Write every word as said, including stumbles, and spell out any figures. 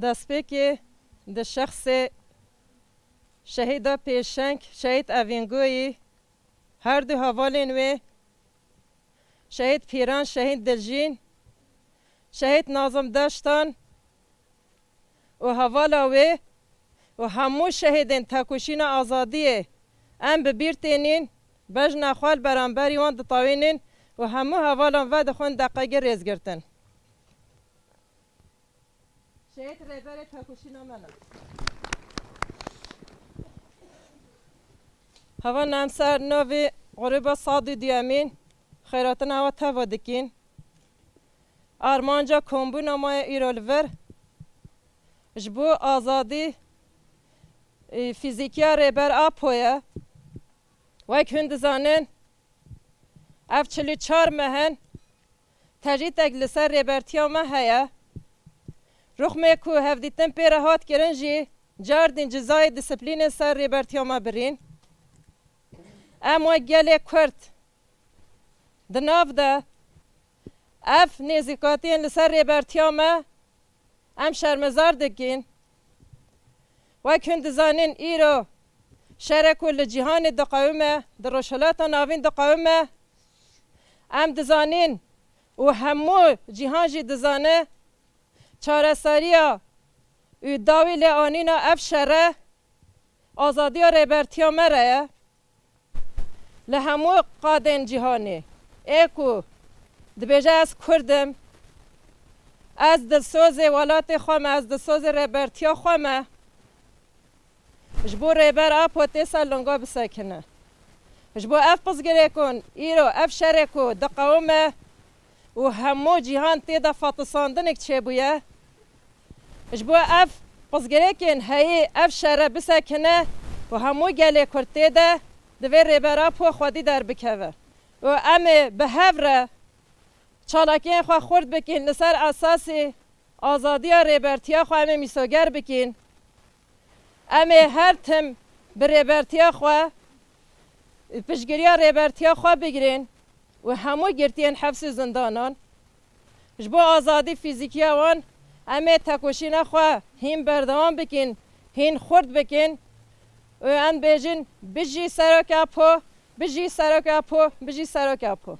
Destpêkê di şexsê şehîda pêşeng, şehîd Evîngoyî, her du hevalên wê, şehîd Pîran, şehîd Diljîn, şehîd Nazim Deştan û hevala wê û hemû şehîdên tekoşîna azadiyê em bi bîr tênîn, bejna xwe li beramberî wan ditawînin û hemû hevalan vedixwin deqegir rêzgirtin. Şehîd rêberê tekoşîna me ne. Hevalên em ser navê grûba sed û duyemîn xeyratina we teva dikîn. Armanca kombûna me ye îro li vir ji bo azadî, e, fîzîkiya Rêber Apo ye. Wek hûn dizanin, ev çil û çar meh in tecrîdek li ser rêbertiya me heye. Rûxmê ku hevdîtin pê re hat kirin jî, cardîn cizayê disiplînê ser rêbertiya me birîn. Em wek gelê Kurd di nav de ev nêzîkatiyên li ser rêbertiya me em şermezar dikin. Wek hûn dizanin, îro şere ku li cîhanê diqewime, di Rojhilata Navîn diqewime, em dizanin û hemû cîhan jî dizane, çareseriya û dawî lê anîna ev şere azadiya rêbertiya me re ye. Li hemû qadên cîhanê, ê ku dibêje, ez Kurd im, ez dilsozê welatê xwe me, ez dilsozê rêbertiya xwe me, ji bo Rêber Apo tê ser linga bisekine. Ji bo ev pirsgirêkon îro ev şerê ku diqewime û hemû cîhan tê de fetisandinek çêbûye, ji bo ev pirsgirêkên heyî ev şere bisekine û hemû gelê Kurd tê de divê Rêber Apo xwedî derbikeve. Û em ê bi hev re çalakiyên xwe xurt bikin, li ser esasî azadiya rêbertiya xwe em ê mîsoger bikin. Em ê her tim bi rêbertiya xwe, piştgiriya rêbertiya xwe bigrin û hemû girtiyên heps û zindanan. Ji bo azadî fîzîkiya wan em ê tekoşîna xwe hîn berdewam bikin, hîn xurt bikin û em bêjin, bijî Serok Apo, bijî Serok Apo, bijî Serok Apo.